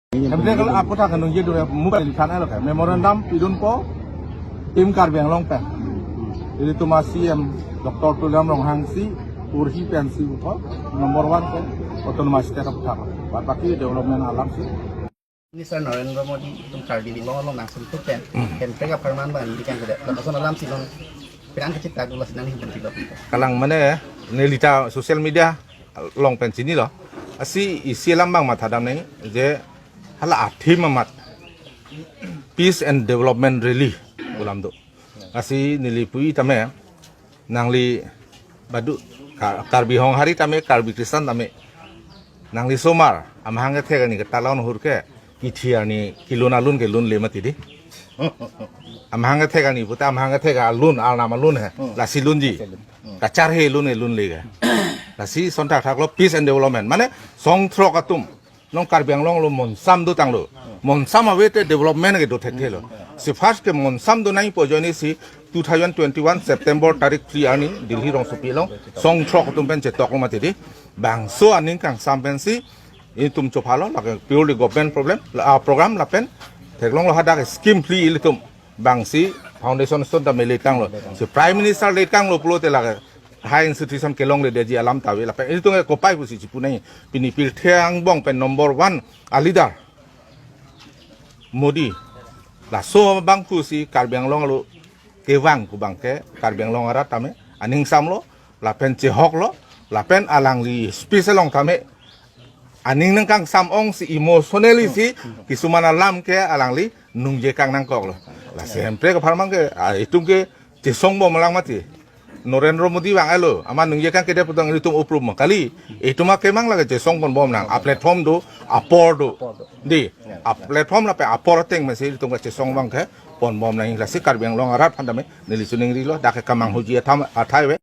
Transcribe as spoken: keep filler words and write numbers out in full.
Hemde kalau aku tak nungji dulu, mobile di sana lo kan. Memorandum pidunpo Team Karbi Anglong pen. Ilitum a-C M Doctor Tuliram Ronghang si urhi pensi ko number one ko autonomous state aphuthak. Bat baki development alam si. Minister Narendra Modi itum Karbi Anglong along nangsun tu pen. Hemprek apharman bang di kan kede. Lapuson alam si non pirang kecil tagula sinang himpun tilo. Kalang mane nelita social media along pen chinilo. Lasi isi alam bang mathadam nang je hala a-theme amat peace and development rally pu alam do. Lasi neli pu tame nangli badu Ka-, Karbi Honghari tame, Karbi Christian tame, nangli osomar amahang kethek arni ketalon hur ke kithi arni kelun alun ke lunle mati di. Amahang kethek arni puta amahang kethek alun, arnam alun he. Hmm. Lasi lunji. Lasi lun. Hmm. Kacharhe lun e lunle ke. Lasi son thakthak lo peace and development. Mane song throk atum non Karbi Anglong lo monsam dotanglo. Monsam ave te development ke do thekthe lo. Si first ke monsam do nangpo ajoine si two thousand twenty-one September tarik three arni Delhi rongsopi along song throk atum pen chetok lo mati di. Bangso aning kangsam pensi itum chophalo, lake purely government problem, la, ah, program lapen theklonglo hadak scheme phli ilitum. Bangsi foundation stone ta mele tanglo. Si Prime Minister le tanglo pulote lake high institution kelongledeji alam ta ave lapen ilitum ke kopai pusi chipu nang, pini pirthe angbong pen number one a-leader Modi. Laso abang pusi Karbi Anglong lo kevang pu abang ke Karbi Anglong arat tame aning samlo lapen chehoklo lapen alangli speech along tame aning nangkangsam ong si emotionally si kisuman alam ke alangli nungje kang nangkoklo. Lasi Hemprek apharman ke, ah, itum ke chesong bom lang mati. Narendra Modi vang alo, amat nungje kang kede putang itum uprum kali. Itum akemang lake chesong pon bom nang. A-platform do, apor do. Di, a-platform lapen apor ateng masi itum ke chesong bang ke pon bom nang. Lasi Karbi Anglong arat aphan tame neli suning rilo, dak ke kamang huji atham athai ave.